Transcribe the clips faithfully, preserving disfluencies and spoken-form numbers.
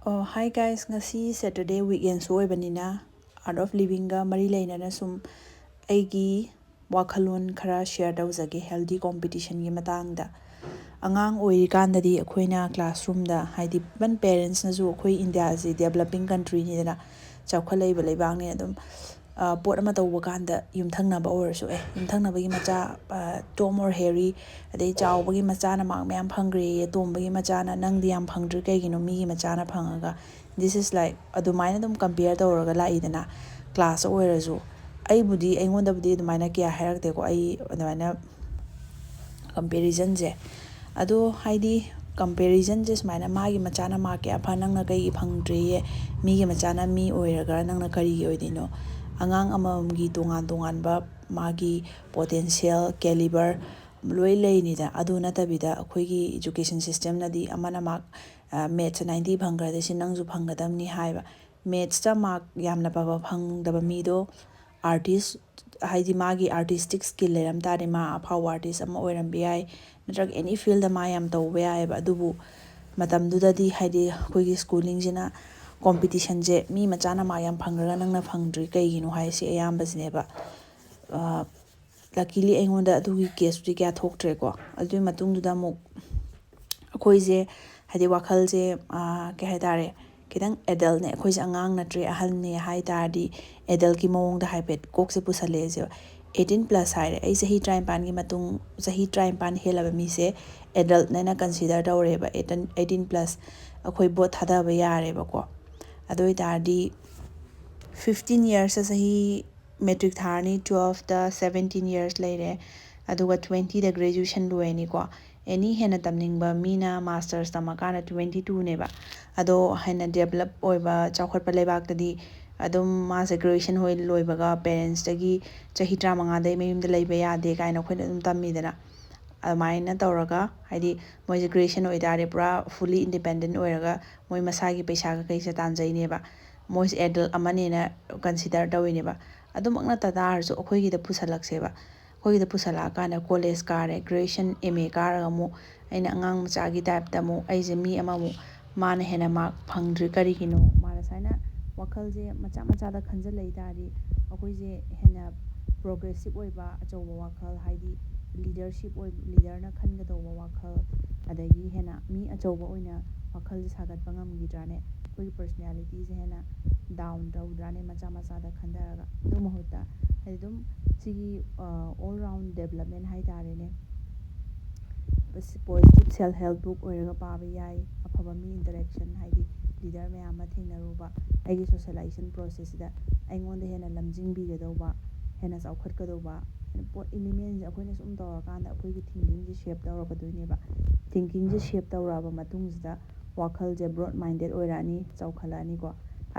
ꯑꯣ, hi guys, ꯉꯁꯤ Saturday weekendꯁꯨ ꯑꯣꯏꯕꯅꯤꯅ Art of Livingꯒ ꯃꯔꯤ ꯂꯩꯅꯅ ꯁꯨꯝ ꯑꯩꯒꯤ ꯋꯥꯈꯜꯂꯣꯟ ꯈꯔ share ꯇꯧꯖꯒꯦ healthy competitionꯒꯤ ꯃꯇꯥꯡꯗ꯫ ꯑꯉꯥꯡ ꯑꯣꯏꯔꯤꯀꯥꯟꯗꯗꯤ ꯑꯩꯈꯣꯏꯅ classroomꯗ, ꯍꯥꯏꯗꯤ even parentsꯅꯁꯨ, ꯑꯩꯈꯣꯏ ꯏꯟꯗꯤꯌꯥꯁꯤ developing countryꯅꯤꯗꯅ, ꯆꯥꯎꯈꯠꯂꯛꯏꯕ ꯂꯩꯕꯥꯛꯅꯤ, ꯑꯗꯨꯝ ꯄꯣꯠ ꯑꯃ ꯇꯧꯕ ꯀꯥꯟꯗ ꯌꯨꯝꯊꯪꯅꯕ ꯑꯣꯏꯔꯁꯨ, ꯑꯦ, ꯌꯨꯝꯊꯪꯅꯕꯒꯤ ꯃꯆꯥ Tom or Harry, ꯑꯗꯩ ꯆꯥꯎꯕꯒꯤ ꯃꯆꯥꯅ mark ꯃꯌꯥꯝ ꯐꯪꯈ꯭ꯔꯦꯌꯦ, ꯇꯣꯝꯕꯒꯤ ꯃꯆꯥꯅ ꯅꯪꯗꯤ ꯌꯥꯝ ꯐꯪꯗ꯭ꯔꯤ ꯀꯩꯒꯤꯅꯣ, ꯃꯤꯒꯤ ꯃꯆꯥꯅ ꯐꯪꯉꯒ꯫ This is like, ꯑꯗꯨꯃꯥꯏꯅ ꯑꯗꯨꯝ compare ꯇꯧꯔꯒ ꯂꯥꯛꯏꯗꯅ, class ꯑꯣꯏꯔꯁꯨ꯫ ꯑꯩꯕꯨꯗꯤ, ꯑꯩꯉꯣꯟꯗꯕꯨꯗꯤ ꯑꯗꯨꯃꯥꯏꯅ ꯀꯌꯥ ꯍꯥꯏꯔꯛꯇꯦꯀꯣ, ꯑꯩ ꯑꯗꯨꯃꯥꯏꯅ comparisonꯁꯦ꯫ ꯑꯗꯣ ꯍꯥꯏꯗꯤ comparisonꯁꯦ ꯁꯨꯃꯥꯏꯅ, ꯃꯥꯒꯤ ꯃꯆꯥꯅ mark ꯀꯌꯥ ꯐ, ꯅꯪꯅ ꯀꯩꯒꯤ ꯐꯪꯗ꯭ꯔꯤꯌꯦ, ꯃꯤꯒꯤ ꯃꯆꯥꯅ ꯃꯤ ꯑꯣꯏꯔꯒ ꯅꯪꯅ ꯀꯔꯤꯒꯤ ꯑꯣꯏꯗꯣꯏꯅꯣ? ꯑꯉꯥꯡ ꯑꯃꯃꯝꯒꯤ ꯇꯣꯉꯥꯟ ꯇꯣꯉꯥꯟꯕ ꯃꯥꯒꯤ potential, caliber ꯂꯣꯏ ꯂꯩꯅꯤꯗ꯫ ꯑꯗꯨ ꯅꯠꯇꯕꯤꯗ ꯑꯩꯈꯣꯏꯒꯤ education systemꯅꯗꯤ ꯑꯃꯅ mark, mathsꯇ ninety ꯐꯪꯈ꯭ꯔꯗꯤ ꯁꯤ ꯅꯪꯁꯨ ꯐꯪꯒꯗꯕꯅꯤ ꯍꯥꯏꯕ꯫ Mathsꯇ mark ꯌꯥꯝꯅ ꯐꯕ ꯐꯪꯗꯕ ꯃꯤꯗꯣ artist, ꯍꯥꯏꯗꯤ ꯃꯥꯒꯤ artistic skill ꯂꯩꯔꯝ ꯇꯥꯔꯗꯤ ꯃꯥ ꯑꯐꯥꯎꯕ artist ꯑꯃ ꯑꯣꯏꯔꯝꯕ ꯌꯥꯏ, ꯅꯠꯇ꯭ꯔꯒ any fieldꯇ ꯃꯥ ꯌꯥꯝ ꯇꯧꯕ ꯌꯥꯏꯑꯕ꯫ ꯑꯗꯨꯕꯨ ꯃꯇꯝꯗꯨꯗꯗꯤ, ꯍꯥꯏꯗꯤ ꯑꯩꯈꯣꯏꯒꯤ schoolingꯁꯤꯅ competitionꯁꯦ, ꯃꯤ ꯃꯆꯥꯅ mark ꯌꯥꯝ ꯐꯪꯈ꯭ꯔꯒ ꯅꯪꯅ ꯐꯪꯗ꯭ꯔꯤ ꯀꯩꯒꯤꯅꯣ ꯍꯥꯏꯁꯤ ꯑꯌꯥꯝꯕꯁꯤꯅꯦꯕ꯫ ꯑ, luckily ꯑꯩꯉꯣꯟꯗ ꯑꯗꯨꯒꯤ caseꯇꯨꯗꯤ ꯀꯌꯥ ꯊꯣꯛꯇ꯭ꯔꯦꯀꯣ꯫ ꯑꯗꯨꯒꯤ ꯃꯇꯨꯡꯗꯨꯗ ꯑꯃꯨꯛ ꯑꯩꯈꯣꯏꯁꯦ, ꯍꯥꯏꯗꯤ ꯋꯥꯈꯜꯁꯦ, ꯑ, ꯀꯩ ꯍꯥꯏꯇꯥꯔꯦ, ꯈꯤꯇꯪ adultꯅꯦ, ꯑꯩꯈꯣꯏꯁꯦ ꯑꯉꯥꯡ ꯅꯠꯇ꯭ꯔꯦ, ꯑꯍꯜꯅꯦ ꯍꯥꯏ ꯇꯥꯔꯗꯤ adultꯀꯤ ꯃꯑꯣꯡꯗ ꯍꯥꯏꯐꯦꯠ ꯀꯣꯛꯁꯦ ꯄꯨꯁꯜꯂꯛꯑꯦꯁꯦꯕ꯫ Eighteen plus ꯍꯥꯏꯔꯦ, ꯑꯩ ꯆꯍꯤ ꯇꯔꯥꯅꯤꯄꯥꯟꯒꯤ ꯃꯇꯨꯡ, ꯆꯍꯤ ꯇꯔꯥꯅꯤꯄꯥꯟ ꯍꯦꯜꯂꯕ ꯃꯤꯁꯦ adultꯅꯦꯅ consider ꯇꯧꯔꯦꯕ꯫ Eighteen, eighteen plus ꯑꯩꯈꯣꯏ vote ꯊꯥꯗꯕ ꯌꯥꯔꯦꯕꯀꯣ꯫ ꯑꯗꯨ ꯑꯣꯏ ꯇꯥꯔꯗꯤ fifteen yearsꯇ ꯆꯍꯤ, matric ꯊꯥꯔꯅꯤ, twelveꯇ seventeen years ꯂꯩꯔꯦ, ꯑꯗꯨꯒ twentyꯗ graduation ꯂꯣꯏꯔꯅꯤꯀꯣ꯫ Any ꯍꯦꯟꯅ ꯇꯝꯅꯤꯡꯕ ꯃꯤꯅ masters ꯇꯝꯃꯀꯥꯟꯗ twenty twoꯅꯦꯕ꯫ ꯑꯗꯣ ꯍꯦꯟꯅ develop ꯑꯣꯏꯕ, ꯆꯥꯎꯈꯠꯄ ꯂꯩꯕꯥꯛꯇꯗꯤ ꯑꯗꯨꯝ ꯃꯥꯁꯦ graduation ꯍꯣꯏ ꯂꯣꯏꯕꯒ parentsꯇꯒꯤ ꯆꯍꯤ ꯇꯔꯥꯃꯉꯥꯗꯩ ꯃꯌꯨꯝꯗ ꯂꯩꯕ ꯌꯥꯗꯦ ꯀꯥꯏꯅ ꯑꯩꯈꯣꯏꯅ ꯑꯗꯨꯝ ꯇꯝꯃꯤꯗꯅ꯫ ꯑꯗꯨꯃꯥꯏꯅ ꯇꯧꯔꯒ, ꯍꯥꯏꯗꯤ ꯃꯣꯏꯁꯦ graduation ꯑꯣꯏꯇꯥꯔꯗꯤ ꯄꯨꯔꯥ fully independent ꯑꯣꯏꯔꯒ ꯃꯣꯏ ꯃꯁꯥꯒꯤ ꯄꯩꯁꯥ ꯀꯩꯀꯩꯁꯦ ꯇꯥꯟꯖꯩꯅꯦꯕ꯫ ꯃꯣꯏꯁꯦ adult ꯑꯃꯅꯦꯅ consider ꯇꯧꯔꯤꯅꯦꯕ꯫ ꯑꯗꯨꯃꯛ ꯅꯠꯇ ꯇꯥꯔꯁꯨ ꯑꯩꯈꯣꯏꯒꯤꯗ ꯄꯨꯁꯜꯂꯛꯁꯦꯕ꯫ ꯑꯩꯈꯣꯏꯒꯤꯗ ꯄꯨꯁꯜꯂꯛꯑꯀꯥꯟꯗ college ꯀꯥꯔꯦ, graduation, M A ꯀꯥꯔꯒ ꯑꯃꯨꯛ ꯑꯩꯅ ꯑꯉꯥꯡ ꯃꯆꯥꯒꯤ typeꯇ ꯑꯃꯨꯛ ꯑꯩꯁꯦ ꯃꯤ ꯑꯃꯃꯨꯛ ꯃꯥꯅ ꯍꯦꯟꯅ ꯃꯥꯔꯛ ꯐꯪꯗ꯭ꯔꯤ ꯀꯔꯤꯒꯤꯅꯣ? ꯃꯥꯅ ꯁꯨꯃꯥꯏꯅ ꯋꯥꯈꯜꯁꯦ ꯃꯆꯥ ꯃꯆꯥꯗ ꯈꯟꯖꯜꯂꯛꯏ ꯇꯥꯔꯗꯤ, ꯑꯩꯈꯣꯏꯁꯦ ꯍꯦꯟꯅ ꯄ꯭ꯔꯣꯒ꯭ꯔꯦꯁꯤꯞ ꯑꯣꯏꯕ ꯑꯆꯧꯕ ꯋꯥꯈꯜ, ꯍꯥꯏꯗꯤ ꯂꯤꯗꯔꯁꯤꯞ ꯑꯣꯏꯕ, ꯂꯤꯗꯔꯅ ꯈꯟꯒꯗꯧꯕ ꯋꯥꯈꯜ, ꯑꯗꯒꯤ ꯍꯦꯟꯅ ꯃꯤ ꯑꯆꯧꯕ ꯑꯣꯏꯅ ꯋꯥꯈꯜꯁꯦ ꯁꯥꯒꯠꯄ ꯉꯝꯈꯤꯗ꯭ꯔꯥꯅꯦ? ꯑꯩꯈꯣꯏꯒꯤ ꯄꯔꯁꯣꯅꯦꯂꯤꯇꯤꯁꯦ ꯍꯦꯟꯅ ꯗꯥꯎꯟ ꯇꯧꯗ꯭ꯔꯥꯅꯦ, ꯃꯆꯥ ꯃꯆꯥꯗ ꯈꯟꯊꯔꯒ? ꯑꯗꯨ ꯃꯍꯨꯠꯇ, ꯍꯥꯏꯗꯤ, ꯑꯗꯨꯝ ꯁꯤꯒꯤ ꯑꯣꯜ ꯔꯥꯎꯟ ꯗꯦꯕꯂꯞꯃꯦꯟ ꯍꯥꯏ ꯇꯥꯔꯦꯅꯦ, ꯄꯣꯖꯤꯇꯤꯞ ꯁꯦꯜꯐ ꯍꯦꯜꯞ ꯕꯨꯛ ꯑꯣꯏꯔꯒ ꯄꯥꯕ ꯌꯥꯏ, ꯑꯐꯕ ꯃꯤ ꯏꯟꯇꯔꯦꯛꯁꯟ, ꯍꯥꯏꯗꯤ ꯂꯤꯗꯔ ꯃꯌꯥꯝ ꯑꯃ ꯊꯦꯡꯅꯔꯨꯕ, ꯑꯩꯒꯤ ꯁꯣꯁꯦꯂꯥꯏꯖꯦꯁꯟ ꯄ꯭ꯔꯣꯁꯦꯁꯁꯤꯗ ꯑꯩꯉꯣꯟꯗ ꯍꯦꯟꯅ ꯂꯝꯖꯤꯡꯕꯤꯒꯗꯧꯕ, ꯍꯦꯟꯅ ꯆꯥꯎꯈꯠꯀꯗꯧꯕ, ꯍꯦꯟꯅ ꯄꯣꯠ ꯏꯂꯤꯃꯦꯟꯁꯦ ꯑꯩꯈꯣꯏꯅ ꯁꯨꯝ ꯇꯧꯔꯀꯥꯟꯗ ꯑꯩꯈꯣꯏꯒꯤ ꯊꯤꯡꯀꯤꯡꯁꯦ ꯁꯦꯞ ꯇꯧꯔꯛꯀꯗꯣꯏꯅꯦꯕ꯫ ꯊꯤꯡꯀꯤꯡꯁꯦ ꯁꯦꯞ ꯇꯧꯔꯛꯑꯕ ꯃꯇꯨꯡꯁꯤꯗ ꯋꯥꯈꯜꯁꯦ ꯕ꯭ꯔꯣꯗ ꯃꯥꯏꯟꯗꯦꯗ ꯑꯣꯏꯔꯛꯑꯅꯤ, ꯆꯥꯎꯈꯠꯂꯛꯑꯅꯤꯀꯣ꯫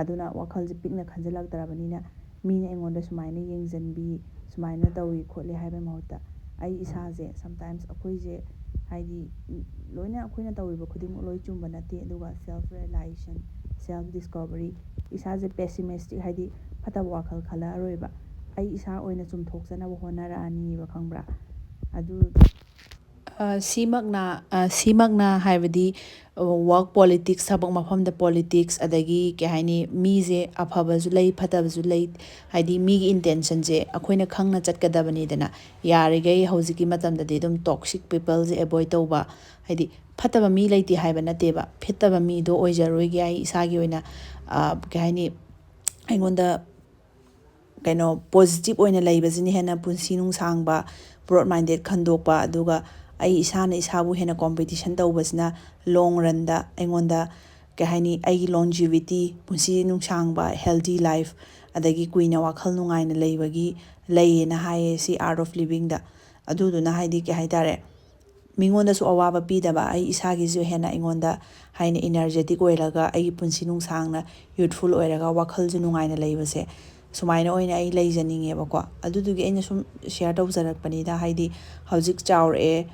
ꯑꯗꯨꯅ ꯋꯥꯈꯜꯁꯦ ꯄꯤꯛꯅ ꯈꯟꯖꯤꯜꯂꯛꯇ꯭ꯔꯕꯅꯤꯅ ꯃꯤꯅ ꯑꯩꯉꯣꯟꯗ ꯁꯨꯃꯥꯏꯅ ꯌꯦꯡꯁꯤꯟꯕꯤ, ꯁꯨꯃꯥꯏꯅ ꯇꯧꯏ ꯈꯣꯠꯂꯤ ꯍꯥꯏꯕꯩ ꯃꯍꯨꯠꯇ, ꯑꯩ ꯏꯁꯥꯁꯦ, ꯁꯝꯇꯥꯏꯝꯁ ꯑꯩꯈꯣꯏꯁꯦ, ꯍꯥꯏꯗꯤ, ꯂꯣꯏꯅ ꯑꯩꯈꯣꯏꯅ ꯇꯧꯔꯤꯕ ꯈꯨꯗꯤꯡꯃꯛ ꯂꯣꯏ ꯆꯨꯝꯕ ꯅꯠꯇꯦ꯫ ꯑꯗꯨꯒ ꯁꯦꯜꯐ ꯔꯤꯌꯦꯂꯥꯏꯖꯦꯁꯟ, ꯁꯦꯜꯐ ꯗꯤꯁꯀꯣꯚꯔꯤ, ꯏꯁꯥꯁꯦ ꯄꯦꯁꯤꯃꯤꯁꯇꯤꯛ, ꯍꯥꯏꯗꯤ ꯐꯠꯇꯕ ꯋꯥꯈꯜ ꯈꯜꯂꯛꯑꯔꯣꯏꯕ꯫ ꯑꯩ ꯏꯁꯥ ꯑꯣꯏꯅ ꯆꯨꯝꯊꯣꯛꯆꯅꯕ ꯍꯣꯠꯅꯔꯛꯑꯅꯤꯕ, ꯈꯪꯕ꯭ꯔꯥ? ꯑꯗꯨ ꯑ, ꯁꯤꯃꯛꯅ, ꯑ, ꯁꯤꯃꯛꯅ ꯍꯥꯏꯕꯗꯤ, ꯑ, ꯋꯥꯔꯛ ꯄꯣꯂꯤꯇꯤꯛꯁ, ꯊꯕꯛ ꯃꯐꯝꯗ ꯄꯣꯂꯤꯇꯤꯛꯁ, ꯑꯗꯒꯤ ꯀꯩ ꯍꯥꯏꯅꯤ, ꯃꯤꯁꯦ ꯑꯐꯕꯁꯨ ꯂꯩ, ꯐꯠꯇꯕꯁꯨ ꯂꯩ, ꯍꯥꯏꯗꯤ ꯃꯤꯒꯤ ꯏꯟꯇꯦꯟꯁꯟꯁꯦ ꯑꯩꯈꯣꯏꯅ ꯈꯪꯅ ꯆꯠꯀꯗꯕꯅꯤꯗꯅ꯫ ꯌꯥꯔꯤꯈꯩ ꯍꯧꯖꯤꯛꯀꯤ ꯃꯇꯝꯗꯗꯤ ꯑꯗꯨꯝ ꯇꯣꯛꯁꯤꯛ ꯄꯤꯄꯜꯁꯦ ꯑꯦꯕꯣꯏꯗ ꯇꯧꯕ, ꯍꯥꯏꯗꯤ ꯐꯠꯇꯕ ꯃꯤ ꯂꯩꯇꯦ ꯍꯥꯏꯕ ꯅꯠꯇꯦꯕ, ꯐꯠꯇꯕ ꯃꯤꯗꯣ ꯑꯣꯏꯖꯔꯣꯏꯒꯦ ꯑꯩ ꯏꯁꯥꯒꯤ ꯑꯣꯏꯅ, ꯑ, ꯀꯩ ꯍꯥꯏꯅꯤ, ꯑꯩꯉꯣꯟꯗ ꯀꯩꯅꯣ, ꯄꯣꯖꯤꯇꯤꯞ ꯑꯣꯏꯅ ꯂꯩꯕꯁꯤꯅ ꯍꯦꯟꯅ ꯄꯨꯟꯁꯤ ꯅꯨꯡꯁꯥꯡꯕ, ꯕ꯭ꯔꯣꯗ ꯃꯥꯏꯟꯗꯦꯗ ꯈꯟꯗꯣꯛꯄ, ꯑꯗꯨꯒ ꯑꯩ ꯏꯁꯥꯅ ꯏꯁꯥꯕꯨ ꯍꯦꯟꯅ ꯀꯣꯝꯄꯤꯇꯤꯁꯟ ꯇꯧꯕꯁꯤꯅ ꯂꯣꯡ ꯔꯟꯗ ꯑꯩꯉꯣꯟꯗ, ꯀꯩ ꯍꯥꯏꯅꯤ, ꯑꯩꯒꯤ ꯂꯣꯟꯖꯤꯕꯤꯇꯤ, ꯄꯨꯟꯁꯤ ꯅꯨꯡꯁꯥꯡꯕ, ꯍꯦꯜꯗꯤ ꯂꯥꯏꯐ, ꯑꯗꯒꯤ ꯀꯨꯏꯅ ꯋꯥꯈꯜ ꯅꯨꯡꯉꯥꯏꯅ ꯂꯩꯕꯒꯤ ꯂꯩꯌꯦꯅ ꯍꯥꯏꯌꯦ ꯁꯤ ꯑꯥꯔꯠ ꯑꯣꯐ ꯂꯤꯕꯤꯡꯗ꯫ ꯑꯗꯨꯗꯨꯅ, ꯍꯥꯏꯗꯤ, ꯀꯩ ꯍꯥꯏꯇꯥꯔꯦ, ꯃꯤꯉꯣꯟꯗꯁꯨ ꯑꯋꯥꯕ ꯄꯤꯗꯕ, ꯑꯩ ꯏꯁꯥꯒꯤꯁꯨ ꯍꯦꯟꯅ ꯑꯩꯉꯣꯟꯗ ꯍꯥꯏꯅ ꯏꯅꯔꯖꯦꯇꯤꯛ ꯑꯣꯏꯔꯒ, ꯑꯩꯒꯤ ꯄꯨꯟꯁꯤ ꯅꯨꯡꯁꯥꯡꯅ ꯌꯨꯠꯐꯨꯜ ꯑꯣꯏꯔꯒ ꯋꯥꯈꯜꯁꯨ ꯅꯨꯡꯉꯥꯏꯅ ꯂꯩꯕꯁꯦ, ꯁꯨꯃꯥꯏꯅ ꯑꯣꯏꯅ ꯑꯩ ꯂꯩꯖꯅꯤꯡꯉꯦꯕꯀꯣ꯫ ꯑꯗꯨꯗꯨꯒꯤ ꯑꯩꯅ ꯁꯨꯝ ꯁꯤꯌꯔ ꯇꯧꯖꯔꯛꯄꯅꯤꯗ꯫ ꯍꯥꯏꯗꯤ ꯍꯧꯖꯤꯛ ꯆꯥꯎꯔꯛꯑꯦ,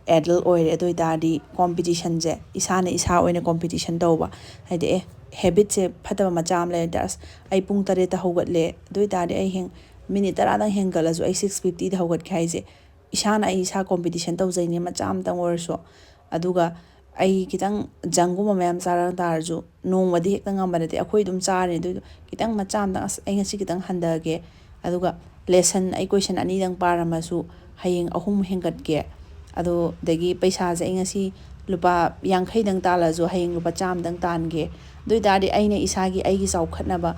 ꯑꯦꯗꯜ ꯑꯣꯏꯔꯦ, ꯑꯗꯨ ꯑꯣꯏꯇꯥꯔꯗꯤ ꯀꯣꯝꯄꯤꯇꯤꯁꯟꯁꯦ, ꯏꯁꯥꯅ ꯏꯁꯥ ꯑꯣꯏꯅ ꯀꯣꯝꯄꯤꯇꯤꯁꯟ ꯇꯧꯕ꯫ ꯍꯥꯏꯗꯤ, ꯑꯦ, ꯍꯦꯕꯤꯠꯁꯦ ꯐꯠꯇꯕ ꯃꯆꯥ ꯑꯃ ꯂꯩꯔꯗꯤ, "ꯑꯁ, ꯑꯩ ꯄꯨꯡ ꯇꯔꯦꯠꯇ ꯍꯧꯒꯠꯂꯦ, ꯑꯗꯨ ꯑꯣꯏꯇꯥꯔꯗꯤ ꯑꯩ ꯍꯦꯡ-, ꯃꯤꯅꯤꯠ ꯇꯔꯥꯗꯪ ꯍꯦꯟꯒꯠꯂꯁꯨ ꯑꯩ ꯁꯤꯛꯁ ꯐꯤꯐꯇꯤꯗ ꯍꯧꯒꯠꯀꯦ" ꯍꯥꯏꯁꯦ, ꯏꯁꯥꯅ ꯑꯩ ꯏꯁꯥ ꯀꯣꯝꯄꯤꯇꯤꯁꯟ ꯇꯧꯖꯩꯅꯦ, ꯃꯆꯥ ꯑꯃꯇꯪ ꯑꯣꯏꯔꯁꯨ꯫ ꯑꯗꯨꯒ ꯑꯩ ꯈꯤꯇꯪ ꯖꯪꯒꯨꯝꯕ ꯃꯌꯥꯝ ꯆꯥꯔ ꯇꯥꯔꯁꯨ, ꯅꯣꯡꯃꯗꯤ ꯍꯦꯛꯇ ꯉꯝꯕ ꯅꯠꯇꯦ꯫ ꯑꯩꯈꯣꯏ ꯑꯗꯨꯝ ꯆꯥꯔꯤꯅꯤ꯫ ꯑꯗꯨꯏꯗꯣ ꯈꯤꯇꯪ ꯃꯆꯥ ꯑꯃꯇꯪ, "ꯑꯁ, ꯑꯩ ꯉꯁꯤ ꯈꯤꯇꯪ ꯍꯟꯊꯒꯦ", ꯑꯗꯨꯒ ꯂꯦꯁꯟ ꯑꯩ ꯀꯣꯏꯁꯟ ꯑꯅꯤꯗꯪ ꯄꯥꯔꯝꯃꯁꯨ ꯍꯌꯦꯡ ꯑꯍꯨꯝ ꯍꯦꯟꯒꯠꯀꯦ꯫ ꯑꯗꯣ ꯑꯗꯒꯤ ꯄꯩꯁꯥꯁꯦ ꯑꯩ ꯉꯁꯤ ꯂꯨꯄꯥ ꯌꯥꯡꯈꯩꯗꯪ ꯇꯥꯜꯂꯁꯨ ꯍꯌꯦꯡ ꯂꯨꯄꯥ ꯆꯥꯝꯃꯗꯪ ꯇꯥꯟꯒꯦ꯫ ꯑꯗꯨ ꯑꯣꯏ ꯇꯥꯔꯗꯤ ꯑꯩꯅ ꯏꯁꯥꯒꯤ, ꯑꯩꯒꯤ ꯆꯥꯎꯈꯠꯅꯕ,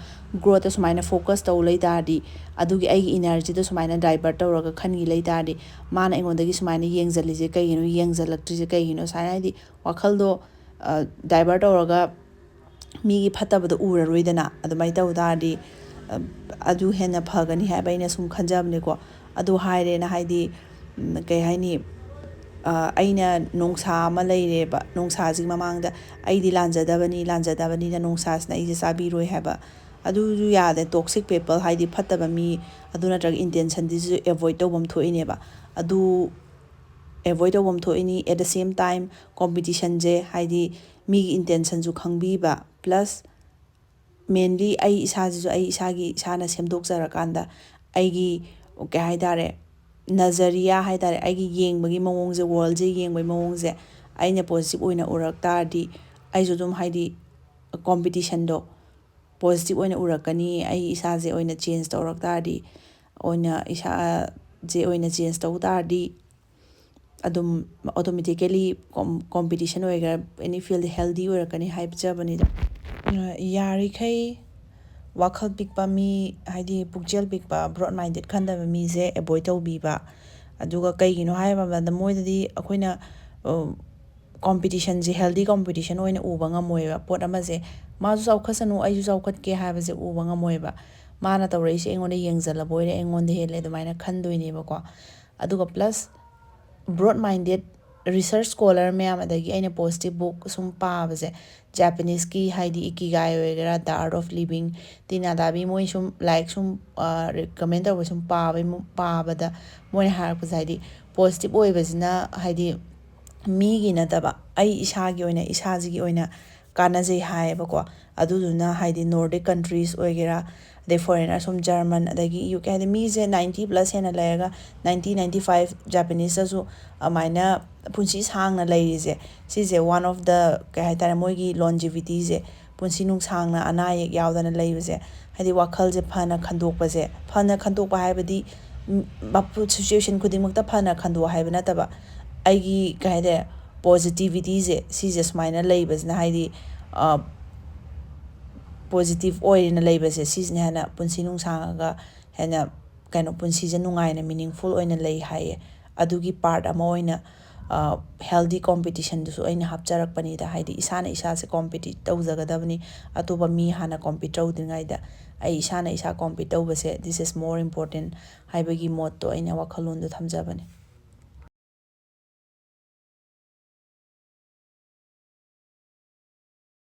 ꯒ꯭ꯔꯣꯠꯇ ꯁꯨꯃꯥꯏꯅ ꯐꯣꯀꯁ ꯇꯧ ꯂꯩ ꯇꯥꯔꯗꯤ, ꯑꯗꯨꯒꯤ ꯑꯩꯒꯤ ꯏꯅꯔꯖꯤꯗꯣ ꯁꯨꯃꯥꯏꯅ ꯗꯥꯏꯚꯔꯠ ꯇꯧꯔꯒ ꯈꯟꯈꯤ ꯂꯩ ꯇꯥꯔꯗꯤ, ꯃꯥꯅ ꯑꯩꯉꯣꯟꯗꯒꯤ ꯁꯨꯃꯥꯏꯅ ꯌꯦꯡꯁꯤꯜꯂꯤꯁꯦ ꯀꯩꯒꯤꯅꯣ, ꯌꯦꯡꯁꯤꯜꯂꯛꯇ꯭ꯔꯤꯁꯦ ꯀꯩꯒꯤꯅꯣ? ꯁꯨꯃꯥꯏꯅ, ꯍꯥꯏꯗꯤ, ꯋꯥꯈꯜꯗꯣ ꯗꯥꯏꯚꯔꯠ ꯇꯧꯔꯒ ꯃꯤꯒꯤ ꯐꯠꯇꯕꯗꯣ ꯎꯔꯔꯣꯏꯗꯅ꯫ ꯑꯗꯨꯃꯥꯏꯅ ꯇꯧ ꯇꯥꯔꯗꯤ, ꯑ, ꯑꯗꯨ ꯍꯦꯟꯅ ꯐꯒꯅꯤ ꯍꯥꯏꯕ ꯑꯩꯅ ꯁꯨꯝ ꯈꯟꯖꯕꯅꯤꯀꯣ꯫ ꯑꯗꯨ ꯍꯥꯏꯔꯦꯅ, ꯍꯥꯏꯗꯤ, ꯎꯝ, ꯀꯩ ꯍꯥꯏꯅꯤ, ꯑ, ꯑꯩꯅ ꯅꯣꯡꯁꯥ ꯑꯃ ꯂꯩꯔꯦꯕ, ꯅꯣꯡꯁꯥꯁꯤꯒꯤ ꯃꯃꯥꯡꯗ ꯑꯩꯗꯤ ꯂꯥꯟꯖꯗꯕꯅꯤ, ꯂꯥꯟꯖꯗꯕꯅꯤꯅ ꯅꯣꯡꯁꯥꯁꯤꯅ ꯑꯩꯁꯦ ꯆꯥꯕꯤꯔꯣꯏ ꯍꯥꯏꯕ꯫ ꯑꯗꯨꯁꯨ ꯌꯥꯗꯦ꯫ Toxic people ꯍꯥꯏꯗꯤ ꯐꯠꯇꯕ ꯃꯤ, ꯑꯗꯨ ꯅꯠꯇ꯭ꯔꯒ ꯏꯟꯇꯦꯟꯁꯟꯗꯨꯁꯨ ꯑꯦꯚꯣꯏꯗ ꯇꯧꯐꯝ ꯊꯣꯛꯏꯅꯦꯕ꯫ ꯑꯗꯨ ꯑꯦꯚꯣꯏꯗ ꯇꯧꯐꯝ ꯊꯣꯛꯏꯅꯤ꯫ At the same time, ꯀꯣꯝꯄꯤꯇꯤꯁꯟꯁꯦ, ꯍꯥꯏꯗꯤ ꯃꯤꯒꯤ ꯏꯟꯇꯦꯟꯁꯟꯁꯨ ꯈꯪꯕꯤꯕ, ꯄ꯭ꯂꯁ ꯃꯦꯟꯂꯤ ꯑꯩ ꯏꯁꯥꯁꯤꯁꯨ ꯑꯩ ꯏꯁꯥꯒꯤ, ꯏꯁꯥꯅ ꯁꯦꯝꯗꯣꯛꯆꯔꯀꯥꯟꯗ ꯑꯩꯒꯤ, ꯀꯩ ꯍꯥꯏꯇꯥꯔꯦ, ꯅꯖꯔꯤꯌꯥ ꯍꯥꯏꯇꯥꯔꯦ, ꯑꯩꯒꯤ ꯌꯦꯡꯕꯒꯤ ꯃꯑꯣꯡꯁꯦ, ꯋꯥꯔꯜꯁꯦ ꯌꯦꯡꯕꯒꯤ ꯃꯑꯣꯡꯁꯦ ꯑꯩꯅ ꯄꯣꯖꯤꯇꯤꯚ ꯑꯣꯏꯅ ꯎꯔꯛ ꯇꯥꯔꯗꯤ, ꯑꯩꯁꯨ ꯑꯗꯨꯝ, ꯍꯥꯏꯗꯤ, ꯀꯣꯝꯄꯤꯇꯤꯁꯟꯗꯣ ꯄꯣꯖꯤꯇꯤꯚ ꯑꯣꯏꯅ ꯎꯔꯛꯀꯅꯤ꯫ ꯑꯩ ꯏꯁꯥꯁꯦ ꯑꯣꯏꯅ ꯆꯦꯟꯖ ꯇꯧꯔꯛ ꯇꯥꯔꯗꯤ, ꯑꯣꯏꯅ ꯏꯁꯥꯁꯦ ꯑꯣꯏꯅ ꯆꯦꯟꯖ ꯇꯧ ꯇꯥꯔꯗꯤ, ꯑꯗꯨꯝ ꯑꯣꯇꯣꯃꯦꯇꯤꯀꯦꯂꯤ ꯀꯣꯝꯄꯤꯇꯤꯁꯟ ꯑꯣꯏꯒꯦꯔꯥ, ꯑꯦꯅꯤ ꯐꯤꯜꯗ ꯍꯦꯜꯗꯤ ꯑꯣꯏꯔꯛꯀꯅꯤ ꯍꯥꯏꯖꯕꯅꯤꯗ꯫ ꯌꯥꯔꯤꯈꯩ ꯋꯥꯈꯜ ꯄꯤꯛꯄ ꯃꯤ, ꯍꯥꯏꯗꯤ ꯄꯨꯛꯆꯦꯜ ꯄꯤꯛꯄ, ꯕ꯭ꯔꯣꯗ ꯃꯥꯏꯟꯗꯦꯠ ꯈꯟꯗꯕ ꯃꯤꯁꯦ ꯑꯦꯚꯣꯏꯗ ꯇꯧꯕꯤꯕ꯫ ꯑꯗꯨꯒ ꯀꯩꯒꯤꯅꯣ ꯍꯥꯏꯕ ꯃꯇꯝꯗ, ꯃꯣꯏꯗꯗꯤ ꯑꯩꯈꯣꯏꯅ, ꯑ, ꯀꯣꯝꯄꯤꯇꯤꯁꯟꯁꯦ, ꯍꯦꯜꯗꯤ ꯀꯣꯝꯄꯤꯇꯤꯁꯟ ꯑꯣꯏꯅ ꯎꯕ ꯉꯝꯃꯣꯏꯕ꯫ ꯄꯣꯠ ꯑꯃꯁꯦ, "ꯃꯥꯁꯨ ꯆꯥꯎꯈꯠꯁꯅꯨ, ꯑꯩꯁꯨ ꯆꯥꯎꯈꯠꯀꯦ" ꯍꯥꯏꯕꯁꯦ ꯎꯕ ꯉꯝꯃꯣꯏꯕ꯫ "ꯃꯥꯅ ꯇꯧꯔꯛꯏꯁꯦ ꯑꯩꯉꯣꯟꯗ ꯌꯦꯡꯁꯤꯜꯂꯕꯣꯏꯔꯦ, ꯑꯩꯉꯣꯟꯗ ꯍꯦꯜꯂꯦ", ꯑꯗꯨꯃꯥꯏꯅ ꯈꯟꯗꯣꯏꯅꯦꯕꯀꯣ꯫ ꯑꯗꯨꯒ ꯄ꯭ꯂꯁ ꯕ꯭ꯔꯣꯗ ꯃꯥꯏꯟꯗꯦꯠ ꯔꯤꯁꯔꯁ ꯁ꯭ꯀꯣꯂꯔ ꯃꯌꯥꯝ, ꯑꯗꯒꯤ ꯑꯩꯅ ꯄꯣꯖꯤꯇꯤꯚ ꯕꯨꯛ ꯁꯨꯝ ꯄꯥꯕꯁꯦ, ꯖꯄꯥꯅꯤꯁꯀꯤ, ꯍꯥꯏꯗꯤ, ꯏꯀꯤꯒꯥꯏ ꯑꯣꯏꯒꯦꯔꯥ, The Art of Living, ꯇꯤꯅꯥꯗꯥꯕꯤ, ꯃꯣꯏ ꯁꯨꯝ ꯂꯥꯏꯔꯤꯛ ꯁꯨꯝ, ꯑ, ꯔꯤꯀꯃꯦꯟ ꯇꯧꯕ ꯁꯨꯝ ꯄꯥꯕꯩ ꯃꯨ-, ꯄꯥꯕꯗ ꯃꯣꯏꯅ ꯍꯥꯏꯔꯛꯄꯁꯦ, ꯍꯥꯏꯗꯤ, ꯄꯣꯖꯤꯇꯤꯚ ꯑꯣꯏꯕꯁꯤꯅ, ꯍꯥꯏꯗꯤ, ꯃꯤꯒꯤ ꯅꯠꯇꯕ, ꯑꯩ ꯏꯁꯥꯒꯤ ꯑꯣꯏꯅ, ꯏꯁꯥꯁꯤꯒꯤ ꯑꯣꯏꯅ ꯀꯥꯟꯅꯖꯩ ꯍꯥꯏꯌꯦꯕꯀꯣ꯫ ꯑꯗꯨꯗꯨꯅ ꯍꯥꯏꯗꯤ Nordic countries ꯑꯣꯏꯒꯦꯔꯥ, ꯑꯗꯩ foreigner ꯁꯨꯝ German, ꯑꯗꯒꯤ ꯌꯨ ꯀꯦ, ꯍꯥꯏꯗꯤ ꯃꯤꯁꯦ ninety plus ꯍꯦꯟꯅ ꯂꯩꯔꯒ ninety ninety five Japaneseꯇꯁꯨ ꯑꯗꯨꯃꯥꯏꯅ ꯄꯨꯟꯁꯤ ꯁꯥꯡꯅ ꯂꯩꯔꯤꯁꯦ, ꯁꯤꯁꯦ one of the, ꯀꯩ ꯍꯥꯏꯇꯥꯔꯦ, ꯃꯣꯏꯒꯤ longevityꯁꯦ, ꯄꯨꯟꯁꯤ ꯅꯨꯡꯁꯥꯡꯅ ꯑꯅꯥ ꯑꯌꯦꯛ ꯌꯥꯎꯗꯅ ꯂꯩꯕꯁꯦ, ꯍꯥꯏꯗꯤ ꯋꯥꯈꯜꯁꯦ ꯐꯅ ꯈꯟꯗꯣꯛꯄꯁꯦ, ꯐꯅ ꯈꯟꯗꯣꯛꯄ ꯍꯥꯏꯕꯗꯤ ꯁꯤꯆꯨꯋꯦꯁꯟ ꯈꯨꯗꯤꯡꯃꯛꯇ ꯐꯅ ꯈꯟꯗꯣꯛ ꯍꯥꯏꯕ ꯅꯠꯇꯕ, ꯑꯩꯒꯤ, ꯀꯩ ꯍꯥꯏꯇꯥꯔꯦ, positivityꯁꯦ, ꯁꯤꯁꯦ ꯁꯨꯃꯥꯏꯅ ꯂꯩꯕꯁꯤꯅ, ꯍꯥꯏꯗꯤ positive ꯑꯣꯏꯅ ꯂꯩꯕꯁꯦ, ꯁꯤꯁꯤꯅ ꯍꯦꯟꯅ ꯄꯨꯟꯁꯤ ꯅꯨꯡꯁꯥꯡꯉꯒ ꯍꯦꯟꯅ, ꯀꯩꯅꯣ, ꯄꯨꯟꯁꯤꯁꯦ ꯅꯨꯡꯉꯥꯏꯅ meaningful ꯑꯣꯏꯅ ꯂꯩ ꯍꯥꯏꯌꯦ꯫ ꯑꯗꯨꯒꯤ part ꯑꯃ ꯑꯣꯏꯅ healthy competitionꯗꯨꯁꯨ ꯑꯩꯅ ꯍꯥꯞꯆꯔꯛꯄꯅꯤꯗ꯫ ꯍꯥꯏꯗꯤ ꯏꯁꯥꯅ ꯏꯁꯥꯁꯦ compete ꯇꯧꯖꯒꯗꯕꯅꯤ꯫ ꯑꯇꯣꯞꯄ ꯃꯤ ꯍꯥꯟꯅ compete ꯇꯧꯗ꯭ꯔꯤꯉꯩꯗ ꯑꯩ ꯏꯁꯥꯅ ꯏꯁꯥ compete ꯇꯧꯕꯁꯦ, this is more important ꯍꯥꯏꯕꯒꯤ ꯃꯣꯠꯇꯣ ꯑꯩꯅ ꯋꯥꯈꯜꯂꯣꯟꯗꯣ ꯊꯝꯖꯕꯅꯤ꯫